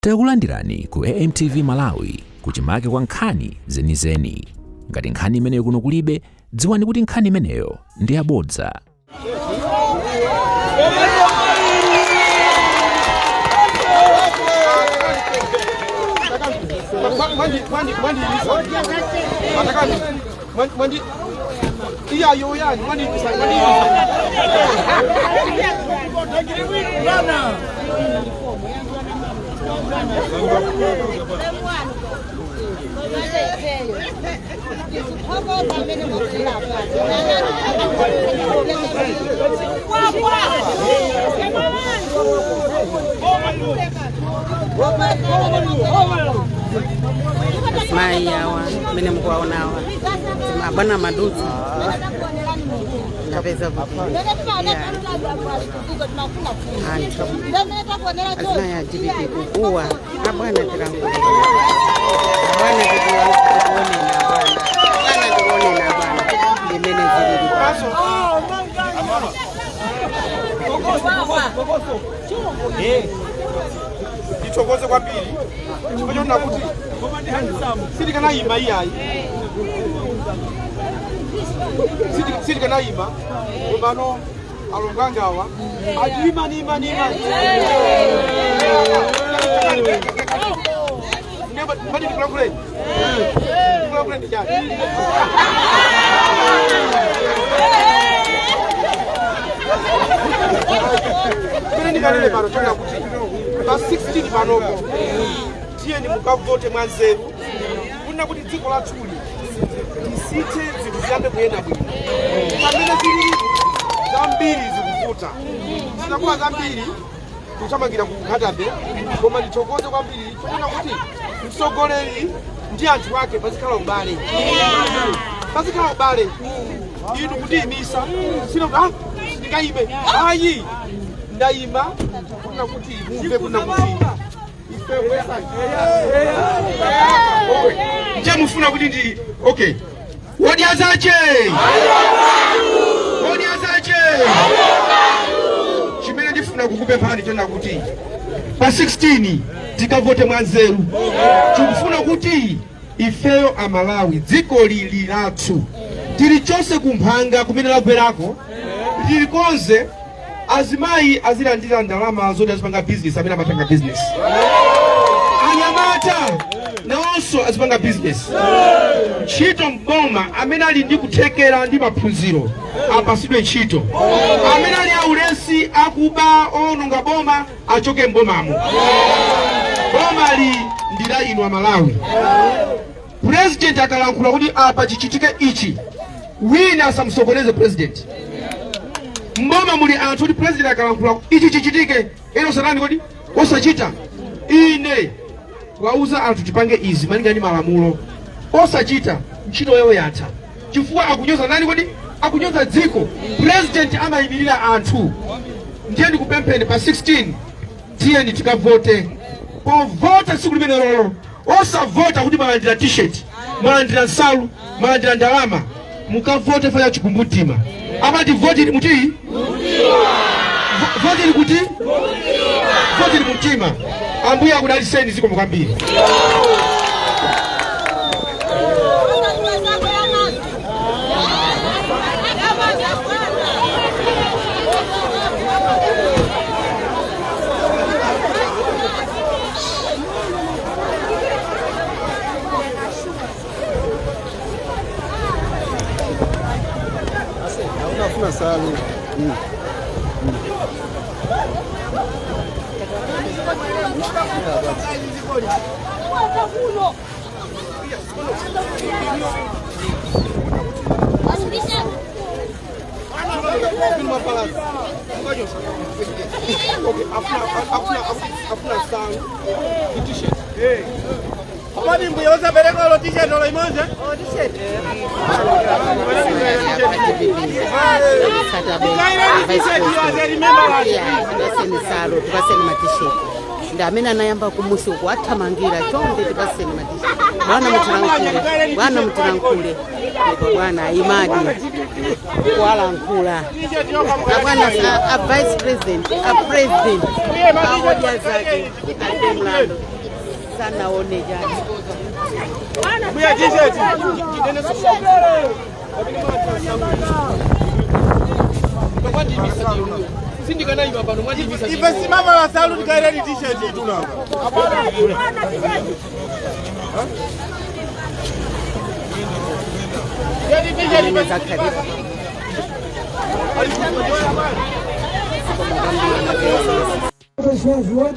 Takulandirani ku AMTV Malawi, kuchimake kwa nkhani zenizeni. Ngati nkhani imeneyo kuno kulibe, dziwani kuti nkhani imeneyo ndi yabodza. Mayi awa amene mukuwaonawa, abwana madutsa, ndapeza kuti anthu azimayi a DPP kukuwa, "Abwana tilankhule, abwana tikuoneni, abwana, abwana tikuoneni, abwana." Ndimene zilili pano. Ndithokoze kwambiri chifukwa chonena kuti sitikanayima iyayi, sitikanayima, komano alongo angawa ati imani, imani, imani. Mati ndikulankhuleni, ndikulankhuleni chani? Pene ndikanene pano chonena kuti pa 16 panopo tiyeni mukavote mwanzeru, kunena kuti dziko lathuli tisinthe, zinthu ziyambe kuyenda bwino. Pamene zilili zambiri zikuvuta, zinakuwa zambiri kuthamangira ku Nkhata Bay. Koma ndithokoze kwambiri chonena kuti mtsogoleri ndi anthu ake pazikhala ubale, pazikhala ubale. Inu kundiyimisa sino ah, ndikayime ayi, ndayima kunena kuti mumve kunena kuti ife nje mufuna kuti ndi okay. Wodya zache, wodya zache. Chimene ndifuna kukupemphani chonena kuti pa 16 tikavote mwanzeru. Tikufuna kuti ifeyo Amalawi dziko lili lathu, tilichonse kumphanga kumene lagwerako tilikonze. Azimayi azilandira ndalama zoti azipanga business, amene amapanga business. Anyamata nawonso azipanga business. Ntchito mboma, amene ali ndi kuthekera ndi maphunziro apasidwe ntchito. Amene ali aulesi, akuba, owononga boma achoke mbomamo. Bomali ndi la inu Amalawi. President akalankhula kuti apa chichitike ichi, wina asamusokoneze president. Mboma muli anthu kuti president akalankhula ichi chichitike, ena osatani kodi? Osachita. Ine wauza anthu tipange izi malinga ndi malamulo, osachita, ntchito yawo yatha, chifukwa akunyoza nani kodi? Akunyoza dziko. President amayimirira anthu. Ndiye ndikupempheni, pa 16 tiyeni tikavote. Povota tsiku limene lolo, osavota kuti mwalandira T-shirt, mwalandira nsalu, mwalandira ndalama. Mukavote fanya chikumbumtima. Amati voti ili muti, voti ili kuti, voti ili mumtima. Ambuye akudaliseni. Zikomo kwambiri. Unafuna salu. Okay, afuna nsalu ndi T-shirt. Kodi mbuya usapereka olo T-shirt olo imodzi? Tsatabe vice president, tipaseni nsalu, tipaseni ma T-shirt. Ndi amene anayamba kumusi uku athamangira, "Chonde tipaseni ma T-shirt, bwana mutilankhule, bwana mutilankhule." Ndipo bwana ayimadi kuwalankhula abwana a vice president, a president a Odya Zake Alibe Mlandu sanaone chani. Mbuya t-shirt. Ife simama la salu tikaireni t-shirt ituna. Amene zakhalira. What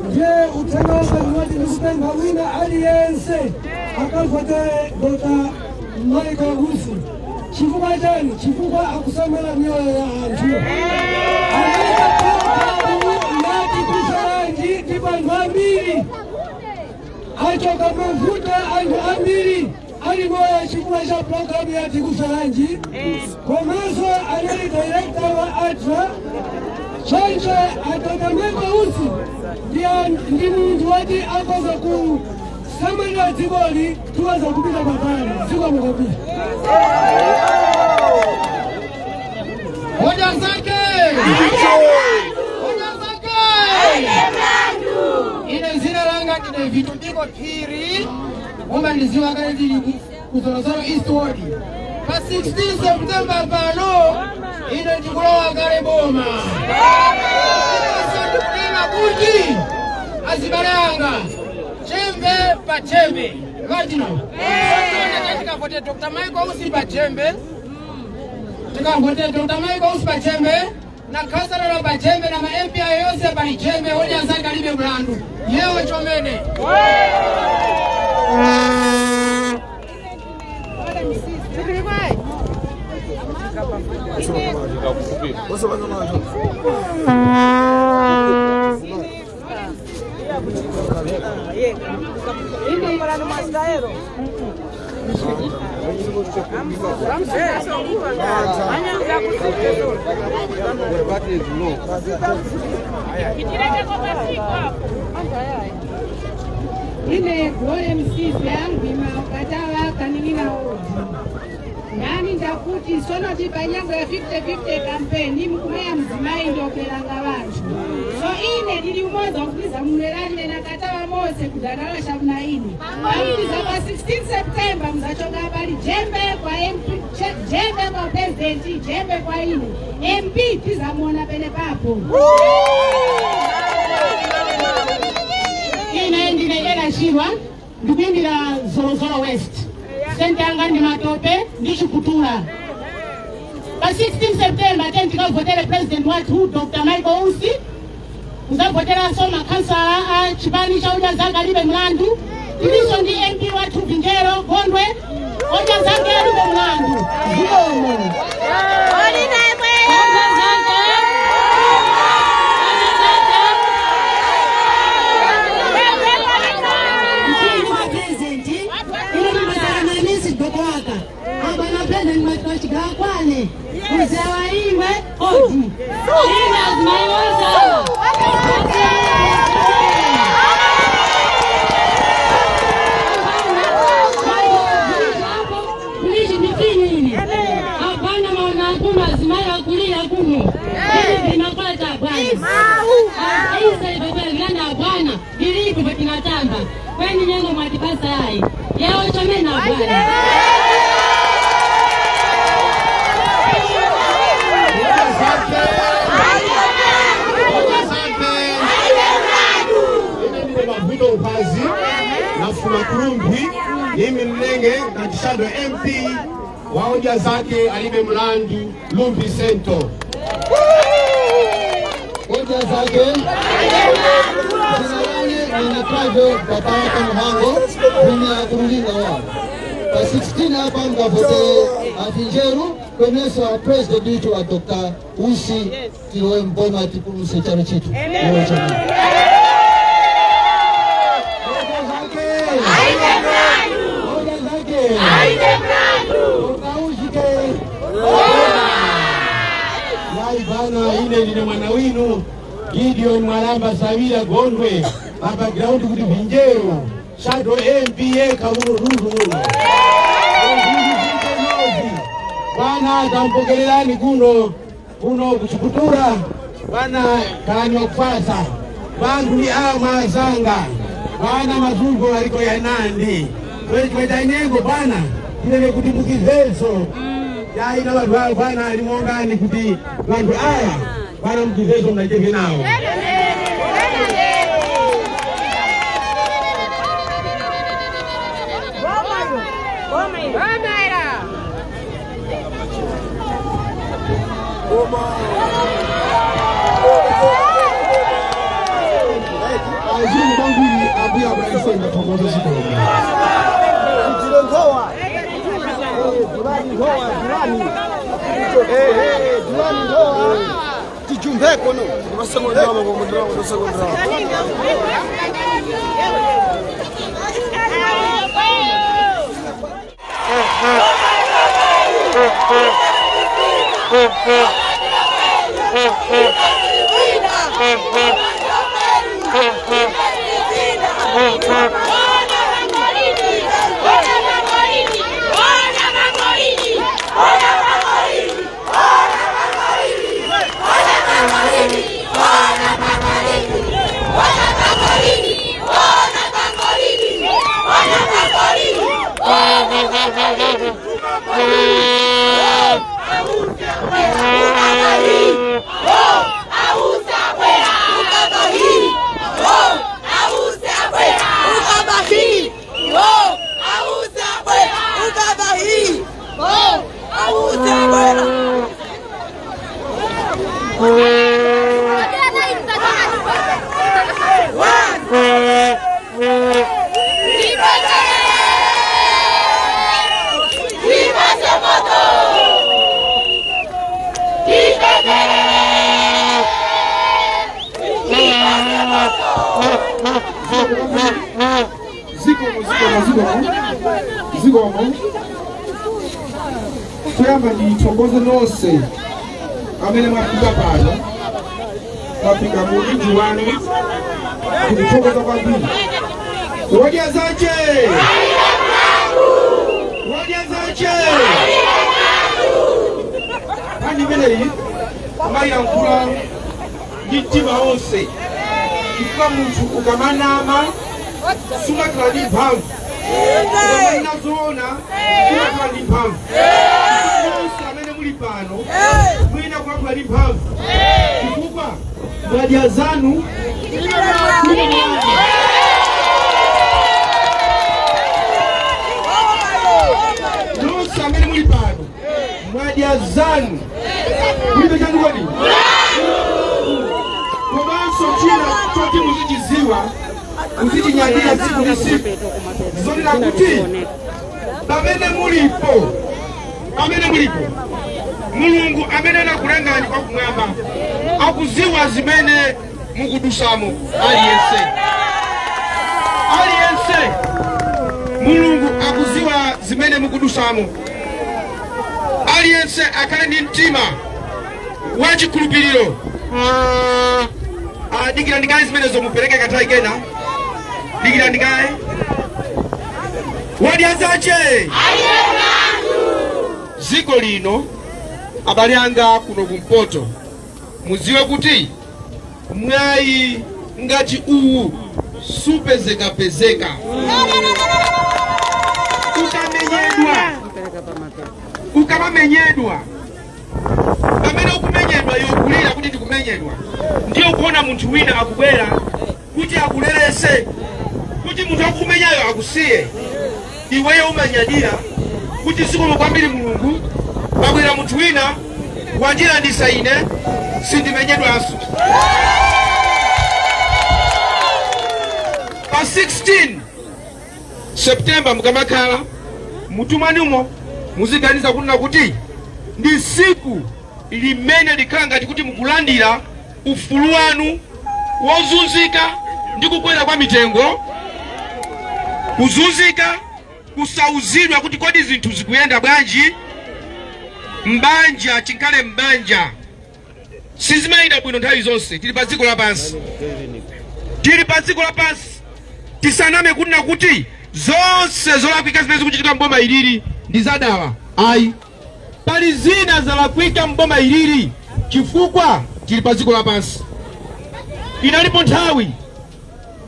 nje uthenga wati ndikupempha wina aliyense akavotere Dr. Michael Usi. Chifukwa chani? Chifukwa akusamala miyoyo ya anthu. Ngati kusalanji ndipo anthu ambiri achoka mavuto, anthu ambiri ali moyo chifukwa cha programu ya Tikuferanji. Komanso anali director wa ADRA. Choncho a Dr. Michael Usi ndi munthu wati akhoza kusamalira dzikoli, tikhoza kupita patali dziko mukapita. Hoja zake! Hoja zake! Ine zina langa ndine Vitumbiko Phiri, mumandiziwa kale, ndili ku Zolozolo East Ward. Pa 16 September pano ine ndikulowa kale boma. Inenso ndikunena kuti azibale anga, chembe pa chembe vatino tikavote Dr. Michael Usi pa chembe, tikavote Dr. Michael Usi pa chembe na khansala pa chembe na ma MP yonse pali chembe. Odya Zake Alibe Mlandu yewe chomene. Ine Gloria Msisi angwima ukatawa kaninina odi nani ndakuti sono tipanyango ya 50-50 campaign mukumeya mzimai ndokelanga vantu. So ine ndili umodzi wakutiza mulerani nakatawa mose kudanala mna ine pakuti pa 16 September muzachoka pali jembe kwa MP, jembe kwa president, jembe kwa ine MP, tizamuona pene papo. Ine ndine Ela Shirwa, ndikuimbira Zolozolo West, senta yanga ndi Matope ndi Chiputula. Pa 16 September ten tikavotere president wathu Dr. Michael Usi, kuzavoteranso makhansala a chipani cha Odya Zake Alibe Mlandu, tilinso ndi MP wathu Vinjero Gondwe. Odya Zake Alibe Mlandu, zikomo. Odya Zake! Odya Zake! Mchini wa president ino ndimasakananisi doko waka abana president machigakwane kuzewa imwe odi Ine azimayiwoza. Kulichi ndifinini apana maona kuno azimayi akulira kuno ili vinakwata bwana isa ivakwelana bwana vilipo vatinatamba kweni nyengo mwatipasa yayi yewo chomena bwana. Hoja zake! Hoja zake! Ine ndine Mavwito Upazi nafuma Kurumbi imi mlenge ngati shadow MP wa Odya Zake Alibe Mlandu Rumphi Central. Hoja zake! Jina langu nina Private Babaka Muhango dunia kurulinga wao. Pa 16 hapa mkavote avinjeru kweneso a president witu wa Dr. Usi tiwe mboma tipuluse chalo chitu. Yewe chama. Hoja zake! Hoja zake! Dr. Usi ke Yai bana, ine ndine mwana winu Gideon Mwalamba Sawira Gondwe pa ground kuti Vinjeru shadow MP yekha muno Rumphi muno. Msozi. Bwana, tampokelelani kuno kuno kuchikutura. Bwana, kani wakufasa bantu ni awa mwazanga. Bwana, mazungu aliko yanandi twechipeta nyengo bwana tileke kuti mukizeso yaina vantu ava bwana alimongani kuti vantu aya bwana mukizeso mnacheke nawo. Azungu kwambiri abuya abulaisenda thokoza zikomo. Tijumbeko no. Zikomo, zikomo, zikomo, zikomo. Kuyamba ndithokoze nonse amene mwafika pano, mwafika mu mji wanu, ndikuthokoza kwambiri. Wadya zache, wadya zache. Nkhani imeneyi amayilankhula ndi mtima wonse, chifukwa munthu ukamanama sumakhala ndi mphamvu, ukamanena zoona sumakhala ndi mphamvu. Nonse amene muli pano mwina kulankhula ndi mphamvu chifukwa mwadya zanu. Nonse amene muli pano mwadya zanu, mulibe chanu kodi? Komanso china choti muzichiziwa, muzichinyadira tsiku ndi tsiku, zonena kuti pamene mulipo, pamene mulipo, Mulungu amene anakulengani kwa kumwamba akuziwa zimene mukudusamo. Aliyense, aliyense, Mulungu akuziwa zimene mukudusamo. Aliyense akhale ndi mtima wachikhulupiriro. Ah, dikira ndikaye zimenezo, mupereke kathayi kena. Dikira ndikaye. Wadya zache ziko lino. Abale anga kuno kumpoto, muziwe kuti mwayi ngati uwu supezekapezeka. Ukamenyedwa, ukamamenyedwa, pamene ukumenyedwa iwe kulira kuti ndikumenyedwa, ndiye ukuona munthu wina akubwera kuti akulerese, kuti munthu akumenyayo akusiye. Iweyo umanyadira kuti zikomo kwambiri Mulungu, pabwera munthu wina wandilandisa ine, sindimenyedwanso. Pa 16 September mukamakhala mutumaniumo, muziganiza kunena kuti ndi siku limene likhala ngati kuti mukulandira ufulu wanu wozunzika ndi kukwera kwa mitengo, kuzunzika, kusauzidwa kuti kodi zinthu zikuyenda bwanji mbanja. Chinkale mbanja sizimayenda bwino nthawi zonse. Tili pa dziko lapansi, tili pa dziko lapansi. Tisaname kunena kuti zonse zolakwika zimene zikuchitika mboma ilili Ndi zadala ayi. Pali zina zalakwika mboma ilili chifukwa tili pa dziko lapansi. Inalipo nthawi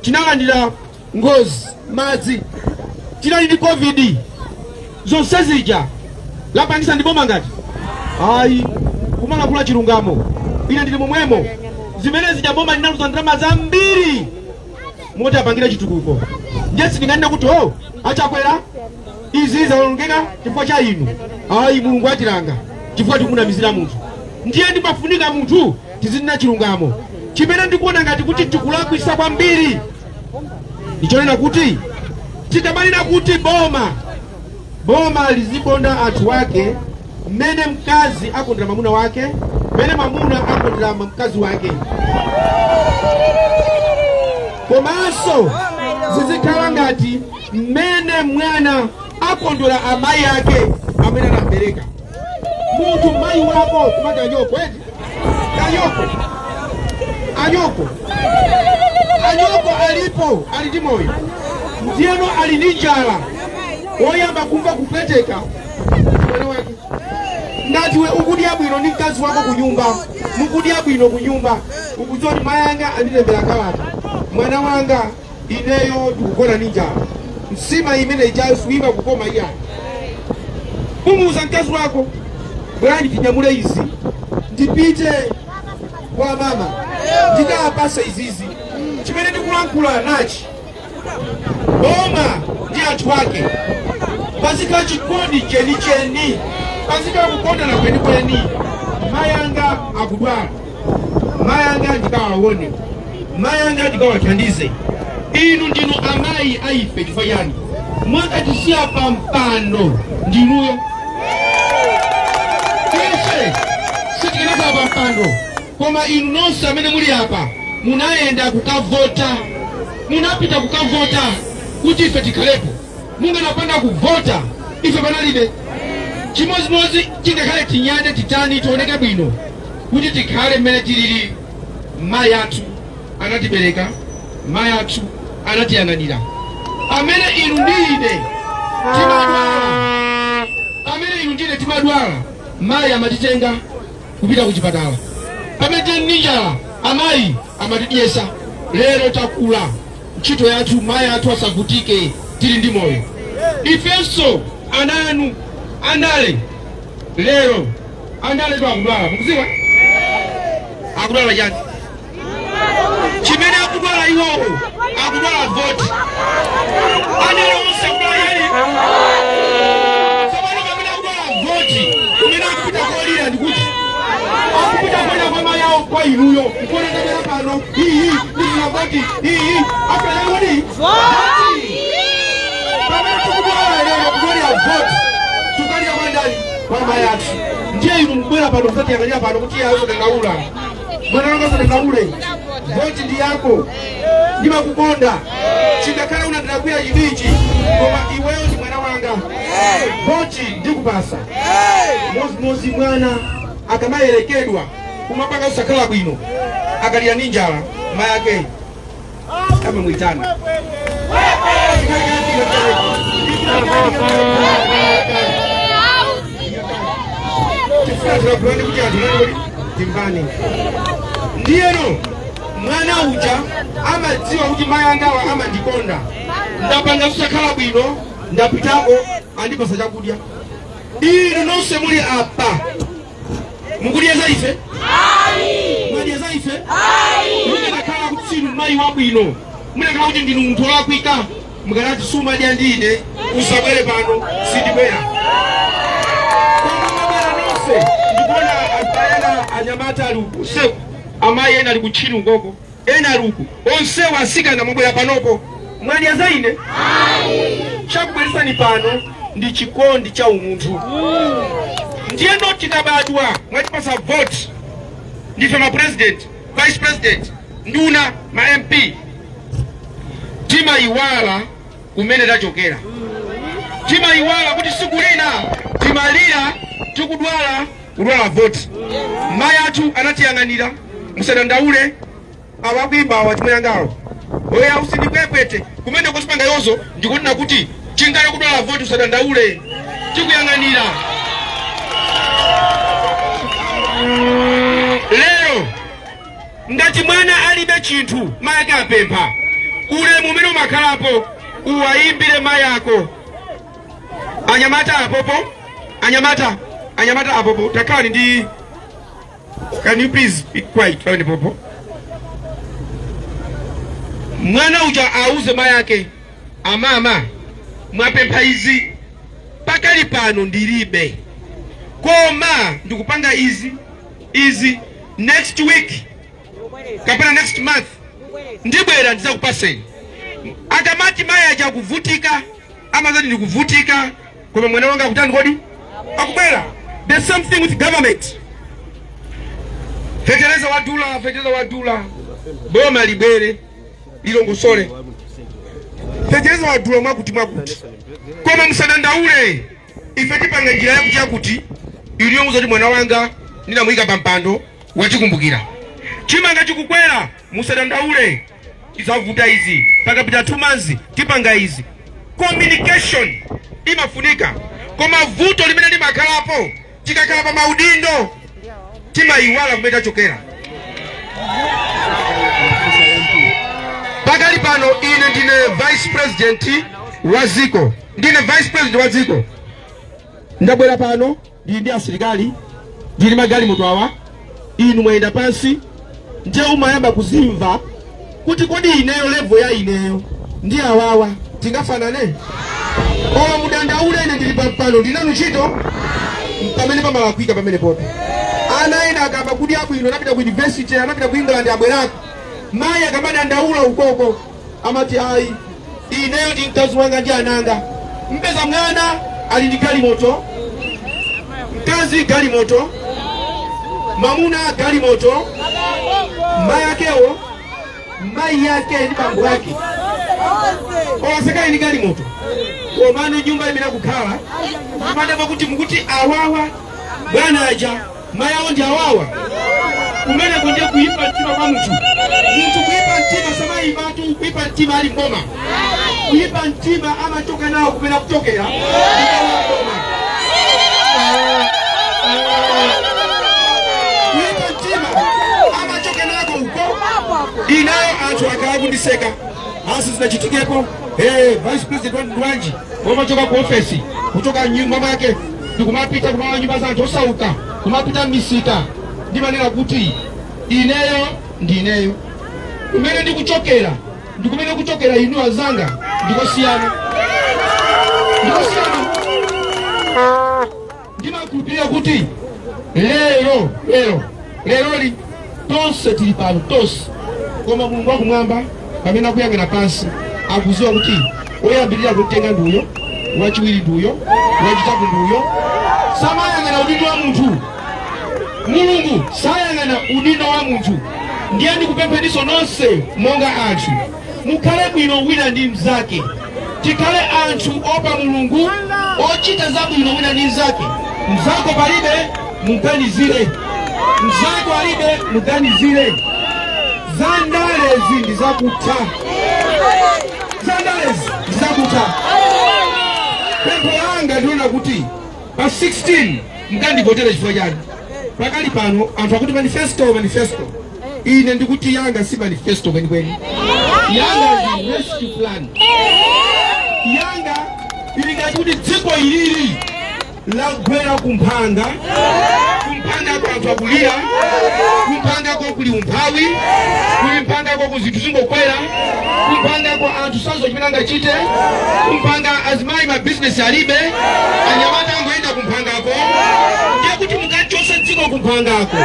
tinalandira ngozi, madzi, tinali ndi COVID. Zonse zija lapangisa ndi boma ngati ayi. Kumalankhula chilungamo, ine ndili momwemo. Zimene zija boma linaluza ndalama zambiri moti apangire chitukuko. Ndiye sindinganene kuti, "Oh, achakwera, izi zawonongeka chifukwa cha inu." Ayi, Mulungu atilanga chifukwa tikunamizira munthu. Ndiye ndimafunika munthu tizinena chilungamo. Chimene ndikuona ngati kuti tikulakwisa kwambiri ndichonena kuti tikamanena kuti boma lizikonda anthu ake mmene mkazi akondera mwamuna wake, mmene mwamuna akondera mkazi wake, komanso zizikhala ngati mmene mwana akondwera amayi ake amene anamubereka. Munthu mayi wako kumati anyoko, eti anyoko, anyoko, anyoko alipo, ali ndi moyo, ndiyeno ali ndi njala, woyamba kumva kupweteka mwana wake. Ngati we ukudya bwino ndi mkazi wako kunyumba, mukudya bwino kunyumba, ukudziwa kuti mayi anga andilembera kalata, "Mwana wanga, ineyo ndikugona ndi njala, nsima imene ijayo siima kukoma iyayi." Mumuuza mkazi wako, "Bwanji tinyamule izi, ndipite kwa mama ndikapase izizi." Chimene ndikulankhula nachi, boma ndi anthu ake pazikhala chikondi chenicheni, pazikhala kukondana kwenikweni. Mayi anga akudwala, mayi anga ndikawaone, mayi anga ndikawathandize. Inu ndinu amayi aife. Chifukwa chani mwakatisiya pa mpando? Ndinuyo. Ife sitikanakhala pa mpando, koma inu nonse amene muli apa munayenda kukavota, munapita kukavota kuti ife tikhalepo. Munganapanda kuvota, ife panalibe. Chimodzimodzi chingakhale tinyade, titani, tioneke bwino kuti tikhale mmene tilili, mayi athu anatibereka, mayi athu anatiyang'anira. Amene inu ndi ine timadwala, amene inu ndine timadwala, mayi amatitenga kupita ku chipatala. Pamene tili ndi njala, amayi amatidyesa. Lero takula, ntchito yathu mayi athu asavutike tili ndi moyo. Ifenso ana anu andale, lero andale tu akudwala. Mukuziwa akudwala chani? Chimene akudwala iwowo, akudwala voti. Andale onse akudwala chani? Tsopano pamene akudwala voti, kumene akupita kolira ndikuti akupita kolira kwa mayi awo, kwa inuyo. Nkuona tabera pano, iyi ndifuna voti, iyi afuna kodi pamene tikudwala lero kudwalira voti, tukalira kwa ndani? Kwa mayi athu. Ndiye inu mubwera pano kusatiyang'anira pano kuti iye azodandaula. Mwana wanga, usadandaule, voti ndi yako. Ndimakukonda, chingakhale unandilakwira chidichi, koma iweyo ndi mwana wanga, voti ndikupasa. Mozimozi mwana akamayerekedwa kumapanga usakhala bwino, akalira ndi njala, mayi ake amamwitana. Tifuna kuti anthu nani timbani. Ndiyeno mwana uja amadziwa kuti mayi angawa amandikonda, ndapanga kusakhala bwino, ndapitako, andipasa chakudya. Inu nonse muli apa, mukudya za ife? Mwadya za ife? Mukanakhala kuti sinu mayi wabwino, munakhala kuti ndinu munthu wolakwika, mukanati, "Sumadya ndine, usabwere pano, sindibwera." Koma mabwera nonse. Ndikuona ena anyamata ali uku usiku, amayi ena ali kutchini ukoko, ena ali uku, onsewo asikana mwabwera panopo. Mwadya za ine? Chakubweresani pano ndi chikondi cha umunthu. Ndiyeno tikabadwa, mwatipasa vote, ndife ma president, vice president, nduna, ma MP, timayiwala kumene tachokera. Timayiwala kuti siku lina timalira, tikudwala, kudwala voti, mayi athu anatiyang'anira. Musadandaule, awakuimba awa chimweyangawo oya usindipwepwete kumene kusipanga yozo. Ndikunena kuti chingale kudwala voti, usadandaule. Tikuyang'anira. Lero ngati mwana alibe chinthu, mayi ake apempha, ulemu umene umakhalapo uwayimbire mayi ako. Anyamata apopo, anyamata, anyamata apopo, takhalani ndi, can you please be quiet pamene popo? Mwana uja auze mayi ake, "Amama, mwapempha izi, pakali pano ndilibe, koma ndikupanga izi izi, next week kapena next month ndibwera ndizakupaseni." Akamati mayi aja akuvutika, amazati ndikuvutika, koma mwana wanga akutani kodi? Akubwera. The same thing with government. Fetereza wadula, fetereza wadula, boma libwere lilongosole. Fetereza wadula mwakuti mwakuti, koma musadandaule, ife tipanga njira yakuti yakuti iliyongoza kuti mwana wanga ndinamuyika pa mpando wachikumbukira. Chimanga chikukwera, musadandaule, izavuta izi, pakapita 2 months tipanga izi. Communication imafunika, koma vuto limene limakhalapo, tikakhala pa maudindo timayiwala kumene tachokera. Pakali pano ine ndine vice president wa dziko, ndine vice president wa dziko. Ndabwera pano ndili ndi asilikali, ndili magalimoto awa, inu mwayenda pansi. Ndiye umayamba kuzimva kuti kodi ineyo, level ya ineyo ndi awawa tingafanane? Koma mudandaule, ine ndili pampano, ndinanu ntchito. Pamene pamalakwika pamene popo, ana ena akamba kudya bwino, anapita ku university, anapita ku England, abwerako, mayi akamadandaula ukoko amati, "Ayi, ineyo ndi mkazi wanga ndi ananga." Mpeza mwana ali ndi galimoto, mkazi galimoto, mamuna galimoto, mayi akewo, mayi yake ndi bambo ake olasekali ndi galimoto, komano nyumba imene akukhala kumadabwa kuti mukuti awawa bwana aja mayi awo ndi awawa. Kumene kunje kuyipa mtima kwa munthu. Munthu kuyipa mtima samayipatu kuyipa mtima ali mboma. Kuyipa mtima amachoka nawo kumene akuchokera ndikalowa mboma. Kuyipa mtima amachoka nako uko. Inayo anthu akhala kundiseka asi zinachitikepo. Hey, vice president wa ndwanji wamachoka ku ofesi, kuchoka nyumba mwake ndikumapita kumawa nyumba za anthu osauka, kumapita misika? Ndimanena kuti ineyo ndineyo, kumene ndikuchokera ndikumene kuchokera inu azanga ndikosiyana, ndikosiyana. Ndimakhulupirira kuti lero, lero, leroli tonse tili pano tonse, koma Mulungu wakumwamba pamene akuyang'ana pansi akuziwa kuti woyambirira kutenga nduyo, wachiwiri nduyo, wachitatu nduyo. Samayang'ana udindo wa munthu. Mulungu sayang'ana udindo wa munthu. Ndiye ndikupempheniso nonse monga anthu, mukhale bwino wina ndi mnzake, tikhale anthu opa Mulungu, ochita zabwino wina ndi mnzake. Mnzako palibe, muganizire. Mnzako alibe, muganizire. Zandalezi ndi zakutha, zandalezi ndi zakutha. Pempho langa ndiona kuti pa 16 mkandivotere. Chifukwa chani? Pakali pano anthu akuti manifesto, manifesto. Ine ndikuti yanga si manifesto kwenikweni, yanga ndi rescue plan. Yanga ili ngati kuti dziko ilili lagwera kumphanga. Kumphangako anthu akulira, kumphangako kuli umphawi, kuli mphangako ku zinthu zingokwera, kumphangako anthu sazo chimene angachite, kumphanga azimayi mabizinesi alibe, anyamata angoyenda kumphangako. Ndiye kuti mukachose dziko kumphangako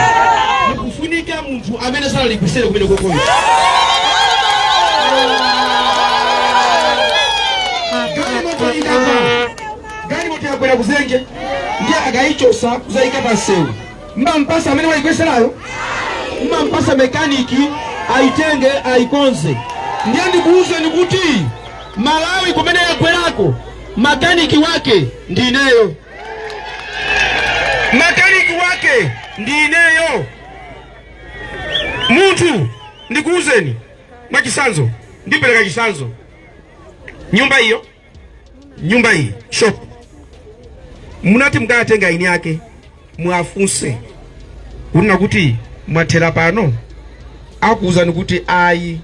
mukufunika munthu amene sanaligwisere kumene kokoyo. Galimoto ikagwa, galimoto yakwera kuzenje, ndiye akayichosa kuzayika pa msewu, mmampasa amene wayigweserayo? Mmampasa mekaniki ayitenge ayikonze. Ndiye ndikuwuzeni kuti Malawi kumene yagwerako, makaniki wake ndineyo, makaniki wake ndineyo. Munthu, ndikuwuzeni mwachisanzo, ndipereka chisanzo, nyumba iyo, nyumba iyi, shop. Munati mukatenga ini yake, mwafunse kunena kuti mwathera pano, akuwuzani kuti ayi,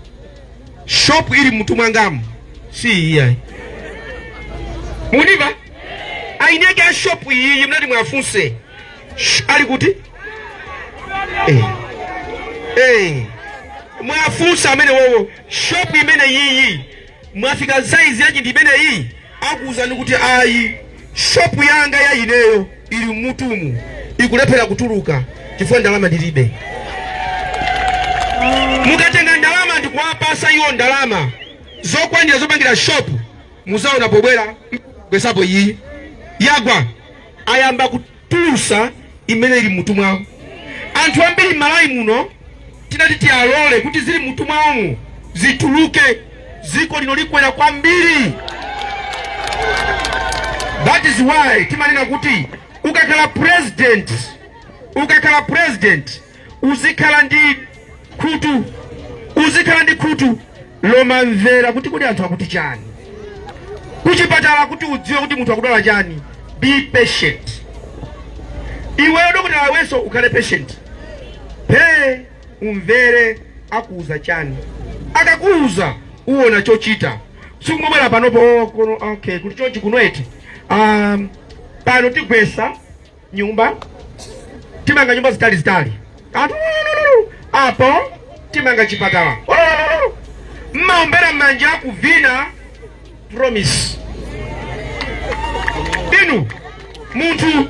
shop ili mutu mwangamu si iyi ayi. Muniva aini yake a shop iyi, munati mwafunse, ali kuti mwafunsa amene wowo, shop imene yiyi mwafika size yachi ndi imene iyi, akuwuzani kuti ayi, shop yanga ya ineyo ili mmutumu, ikulephera kutuluka chifukwa ndalama ndilibe. Mukatenga ndalama ndikuwapasa iwo ndalama zokwanira zopangira shop, muzaona pobwera gwesapo iyi yagwa, ayamba kutulusa imene ili mmutu mwawo. Anthu ambiri m'Malawi muno tinati tiyalole kuti zili mmutu mwawomu zituluke, dziko lino likwera kwambiri. That is why timanena kuti ukakhala president uzikhala ndi khutu, uzikhala ndi khutu lomamvera kuti kodi anthu akuti chani. Kuchipatala, kuti udziwe kuti munthu akudwala chani, be patient. Iweyo dokotala wenso ukhale patient, pe umvere akuuza chani. Akakuuza uwona chochita. Sikungobwera panopo, "Oh, kuno, okay, kuti chonchi kunoete, pano tigwesa nyumba, timanga nyumba zitali zitali, anthu apo timanga chipatala," mmaombera m'manja, kuvina promise. Inu, munthu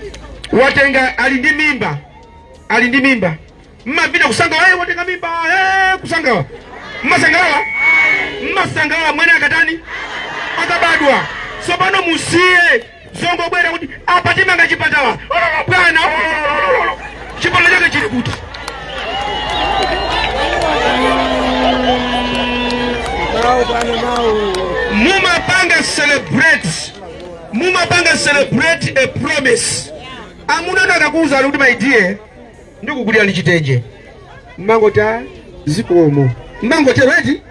watenga, ali ndi mimba, ali ndi mimba, mmavina kusangalala, "Hey, watenga mimba, hey," kusangalala. Mmasangalala, mmasangalala mwene akatani, akabadwa. Tsopano musiye zongobwera kuti apa timanga chipatala. "Oh, bwana, oh, chipatala chake chili kuti?" Mau bwana, mau. Mumapanga celebrate a promise. Amuna anu akakuwuzani kuti, "My dear, ndikugulirani chitenje," mmangoti, "Ah, zikomo." Mmangotero eti,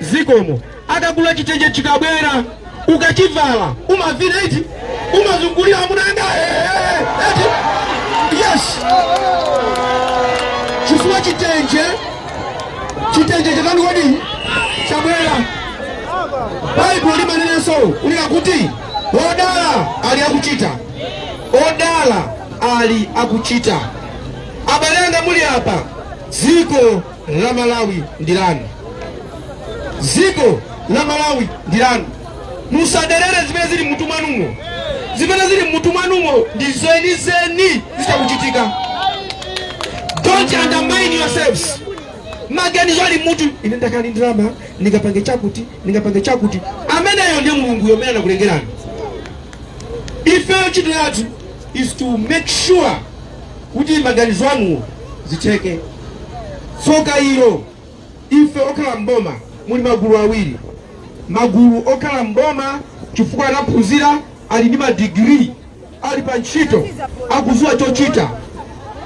"Zikomo." Akagula chitenje, chikabwera ukachivala, umavina iti, umazungulira, "Amunanga, eh, eh," eti. Yes, chifukwa chitenje chatani kodi? Chabwera. Baibulo limanenanso kunena kuti odala ali akuchita, odala ali akuchita. Abale anga muli apa, dziko la Malawi ndi lanu, dziko la Malawi ndi lanu. Musaderere zimene zili mmutu mwanumo. Zimene zili mmutu mwanumo ndi zenizeni, zitakuchitika. Don't undermine yourselves. Maganizo ali mutu, "Ine ndakali ndalama, ndingapange chakuti, ndingapange chakuti." Ameneyo ndiye Mulungu yomene anakulengerani. Ifeyo ntchito yathu is to make sure kuti maganizo anuwo zitheke. Tsoka ilo, ife okhala mboma muli magulu awiri: magulu okhala mboma chifukwa anaphunzira, ali ndi madigiri, ali pa ntchito, akudziwa chochita,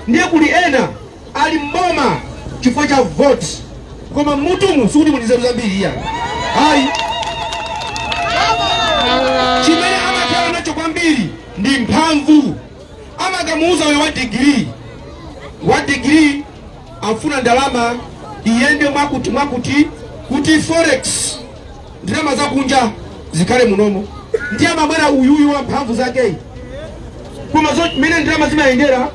ndiye kuli ena ali mboma chifukwa cha vote, koma mmutumu sikuti muli nzeru zambiri iya ayi. Chimene amakhala nacho kwambiri ndi mphamvu. Amakamuuza uyo wa digiri, wa digiri afuna ndalama iyende mwakuti mwakuti kuti forex, ndalama zakunja zikhale munomo, ndiye amabwera uyuyu wa mphamvu zakeyi, koma mene ndalama zimayendera,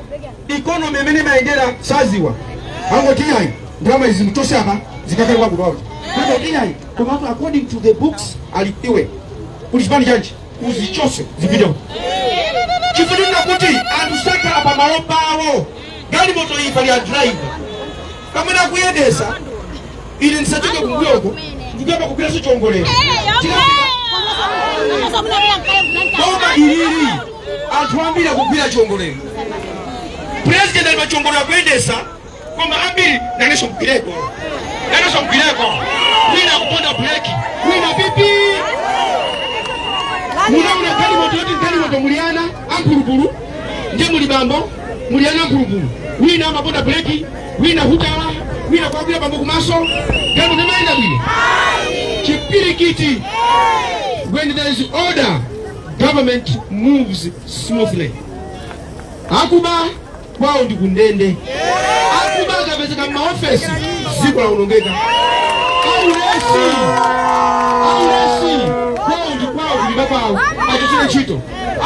economy imene imayendera, saziwa. Angoti, "Iyayi, ndalama izi mutose apa, zikakhale kwakuti wakuti." Angoti, "Iyayi, komatu according to the books." Ali iwe kuli chipani chanji, uzichose zipite, chifukwa kuti anthu sakhala pamalo pawo. Galimoto iyi pali a driver kamene akuyendesa. Ine ndisachoke kumbuyoko, ndikuyamba kugwiranso chiongolero. Boma ilili anthu ambiri akugwira chiongolero. President ali pa chiongolero akuyendesa, koma ambiri, "Nanenso mgwireko, nanenso mgwireko." Wina akuponda breki, wina pipi. Munaona galimoto yoti galimoto muli ana amphulupulu, ndiye muli bambo, muli ana amphulupulu, wina amaponda breki, wina hutala, wina kuagwira bambo kumaso. Galimoto imayenda bwino? Chipirikiti. When there is order, government moves smoothly. Akuba kwawo ndi kundende. Akuba akapezeka m'maofesi, dziko laonongeka. Aulesi, aulesi kwawo ndi kwawo, kunyumba kwawo, achosere ntchito.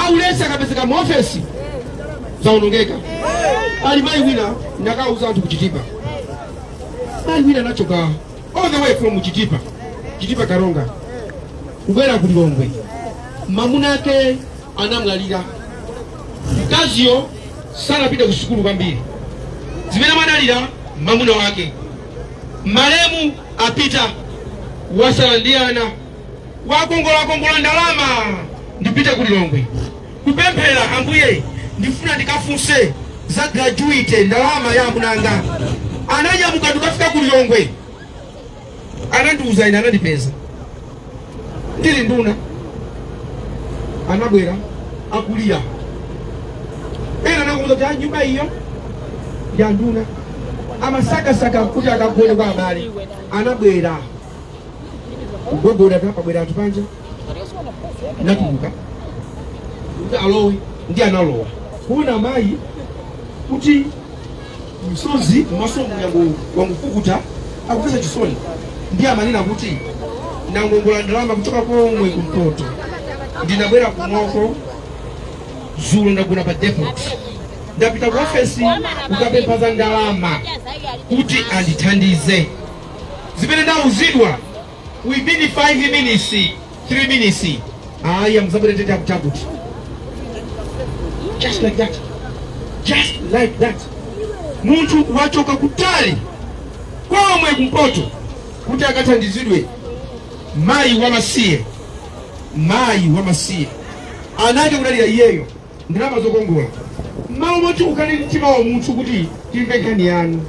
Aulesi akapezeka m'ofesi, zaonongeka. Ali mayi wina, ndakauza anthu kuchitipa, mayi wina anachoka all the way from Chitipa, Chitipa Karonga, kubwera ku Lilongwe. Mamuna ake anamwalira. Mkaziyo sanapite ku sukulu kwambiri. Zimene amadalira mamuna wake. Malemu apita, wasala ndi ana. Wakongolakongola ndalama, ndipite ku Lilongwe kupemphera, "Ambuye, ndifuna ndikafunse za gratuity, ndalama ya amunanga." Ananyamuka ndikafika ku Lilongwe, anandiuza ine, anandipeza ndili nduna. Anabwera akulira. Ena anakuuza kuti, "Ah, nyumba iyo ya nduna." Amasakasaka kuti akagone kwa abale. Anabwera kugogoda, pabwera anthu panja, natuluka kuti alowe. Ndi analowa kuona mayi kuti msozi mmaso wangufukuta, akupeza chisoni. Ndi amanena kuti, "Ndangongola ndalama kuchoka komwe kumpoto, ndinabwera kunoko zulo, ndagona pa depot, ndapita ku ofesi kukapempha za ndalama kuti andithandize. Zimene ndauzidwa within 5 minutes, 3 minutes, aya, muzabwera chakuti chakuti." Just like that, just like that, munthu wachoka kutali komwe kumpoto kuti akathandizidwe. Mayi wamasiye, mayi wamasiye, anake kudalira iyeyo, ndalama zokongola. Mmalo moti ukhale mtima wa munthu kuti timve nkhani yanu,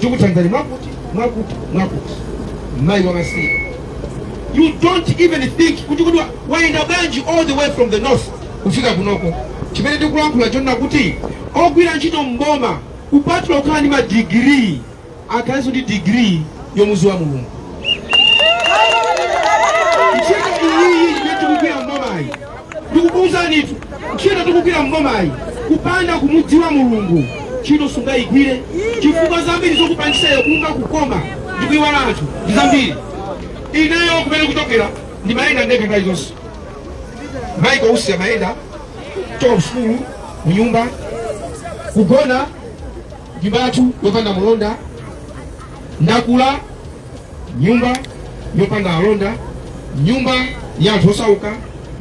tikuthandizani mwakuti mwakuti mwakuti, mayi wamasiye, you don't even think kuti wayenda bwanji all the way from the north kufika kunoko. Chimene ndikulankhula chonena kuti ogwira ntchito mboma, kupatula kukhala ndi madigiri, akhalenso ndi digiri yomuziwa Mulungu. Ntchito iyiyi imene tikugwira mbomayi, ndikukuwuzanitu, ntchito tikugwira mbomayi, kupanda kumudziwa Mulungu, ntchito sungayigwire, chifukwa zambiri zokupangisayo kumva kukoma ndikuiwala anthu ndi zambiri. Ineyo kumene kuchokera, ndimayenda ndekha nthawi zonse. Michael Usi amayenda kuchoka kusukulu, kunyumba, kugona nyumba yathu yopanda mulonda. Ndakula nyumba yopanda alonda, nyumba ya anthu osauka,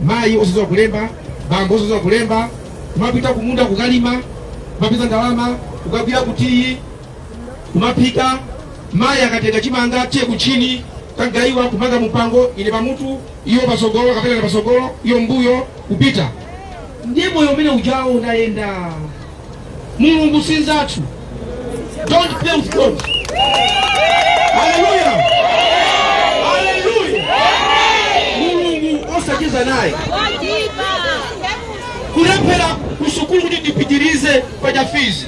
mayi osadziwa kulemba, bambo osadziwa kulemba, kumapita kumunda kukalima, kumapeza ndalama, kukagwira kutiyi, kumaphika. Mayi akatenga chimanga, tiye kuchini kagayiwa, kumanga mpango, ine pamutu, iyo pasogolo, kapena pasogolo, iyo mbuyo, kupita. Ndiye moyo umene ujawo ndayenda. Mulungu sinzathu. Don't play with God. Haleluya, haleluya! Mulungu osacheza naye. Kulephera kusukulu kuti ndipitirize paja fees,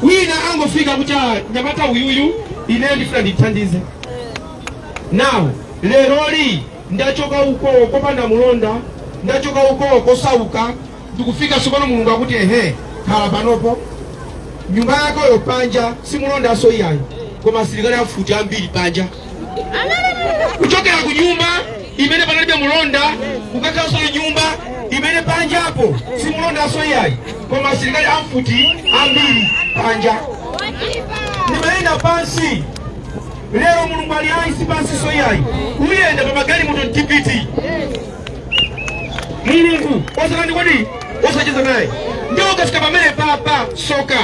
wina angofika kuti, "Ah, nyamata uyuyu, ineyo ndifuna ndithandize." Now leroli ndachoka uko kopanda mulonda, ndachoka uko kosauka, ndikufika sopano. Mulungu akuti, "Ehe, khala panopo." Nyumba yakoyo panja simulondanso iyayi, koma asilikali afuti ambiri panja. Kuchokera ku nyumba imene panalibe mulonda, kukakhalanso nyumba imene panjapo simulondanso iyayi, koma asilikali amfuti ambiri panja. Ndimayenda pansi. Lero Mulungu ali ayi, si pansi so iyayi, uyenda pa magalimoto mtipiti. Mulungu osatani kodi? Osacheza naye. Ndiwo ukafika pamene papa soka,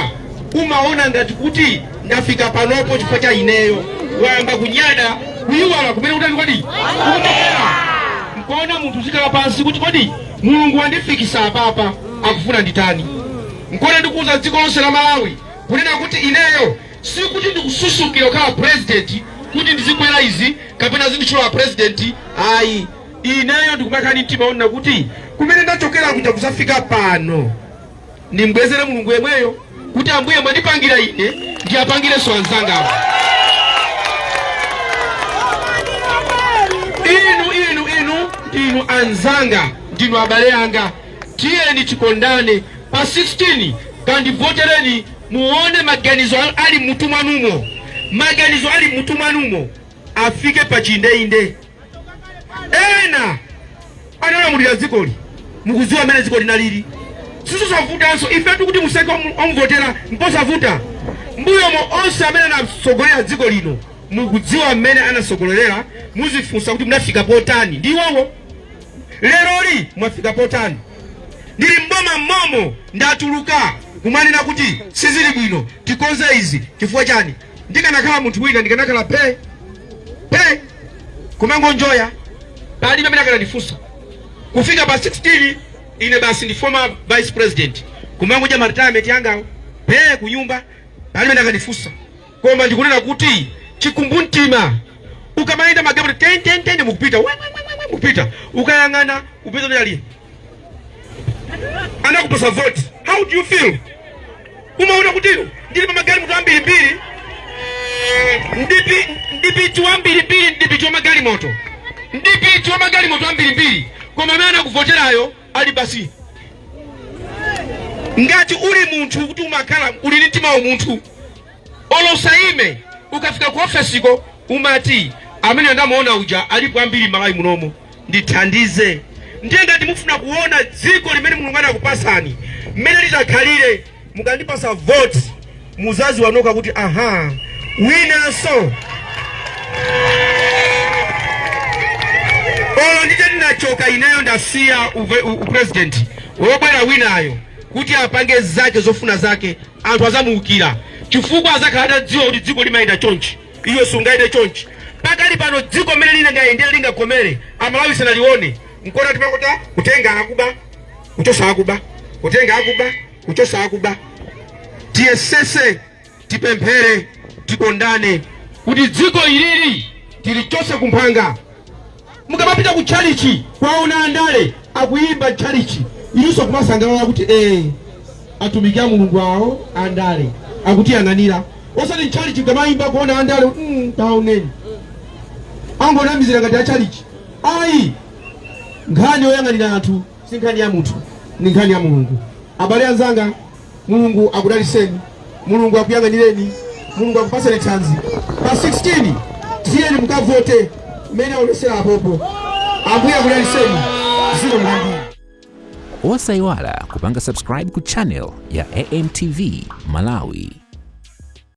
umaona ngati kuti ndafika panopo chifukwa cha ineyo, wayamba kunyada, kuyiwala kumene kutani kodi kukuchokera. Nkuona munthu zikhala pansi kuti, "Kodi Mulungu wandifikisa apapa, akufuna nditani?" Nkuona ndikuuza dziko lonse la Malawi kunena kuti ineyo sikuti ndikususukira kukhala president kuti ndizikwera izi kapena zinditchula president, ayi. Ineyo ndikumakhala ndi mtima wonena kuti kumene ndachokera kuja kusafika pano, ndimbwezere Mulungu yemweyo kuti, "Ambuye, mwandipangira ine, ndiyapangirenso anzangawo." Inu, inu, inu ndinu anzanga, ndinu abale anga. Tiyeni tikondane. Pa 16 kandivotereni, muone maganizo ali mutu mwanumo, maganizo ali mutu mwanumo afike pa chindeinde. Ena analamulira dzikoli, mukudziwa mmene dziko linalili. Sizosavutanso ifetu kuti museke omuvotera, mposavuta. Mbuyomo onse amene anasogolera dziko lino, mukudziwa mmene anasogolera. Muzifunsa kuti munafika potani ndi iwowo, leroli mwafika potani? Ndili mboma mmomo, ndatuluka kumanena kuti sizili bwino, tikonze izi. Chifukwa chani? Ndikanakhala munthu wina, ndikanakhala pe pe kumangonjoya, palibe amene akanandifunsa. Kufika pa 16 ine basi ndi former vice president, kumangodya ma retirement yangawo pe kunyumba, palibe akanandifunsa. Koma ndikunena kuti chikumbumtima, ukamayenda magalimoto 10 10 10 mukupita, we we we we mukupita, ukayang'ana upeza ndali anakupasa vote, how do you feel? Umaona kuti ndili pa magalimoto ambirimbiri, ndipi ndipiti wambirimbiri, ndipiti wa magalimoto, ndipiti wa magalimoto ambirimbiri, koma amene anakuvoterayo ali basi. Ngati uli munthu kuti umakhala uli ndi mtima wa munthu, olosaime ukafika ku ofesiko umati amene andamuona uja alipo ambiri Malawi munomo, ndithandize. Ndiye ngati mufuna kuona dziko limene Mulungu anakupasani mmene litakhalire, mukandipasa vote muzazi wanoka kuti aha, winanso olo ndite ndinachoka ineyo, ndasiya upresident, wobwera winayo kuti apange zake zofuna zake, anthu azamuukira chifukwa azakhala atadziwa kuti dziko limayenda chonchi, iwe sungayende chonchi. Pakali pano dziko mmene lingayendere, lingakomere, Amalawi sanalione. Nkona timakota kutenga akuba, kuchosa akuba, kutenga akuba, kuchosa akuba. Tiyesese, tipemphere, tikondane kuti dziko ilili tilichose kumphanga. Mukamapita ku tchalichi kwaona andale akuyimba tchalichi, inunso kumasangalala kuti atumiki a Mulungu awo andale akutiyang'anira, osati mtchalichi kamayimba kuona andale, taoneni angonamizira ngati atchalichi. Ayi, nkhani yoyang'anira anthu si nkhani ya munthu, ni nkhani ya Mulungu. Abale anzanga, Mulungu akudaliseni, Mulungu akuyang'anireni, Mulungu akupaseni thanzi. Pa 16 tiyeni mukavote mmene aonesera apopo. Ambuye akudaliseni, zikomo kwambiri. Osayiwala kupanga subscribe ku channel ya AMTV Malawi.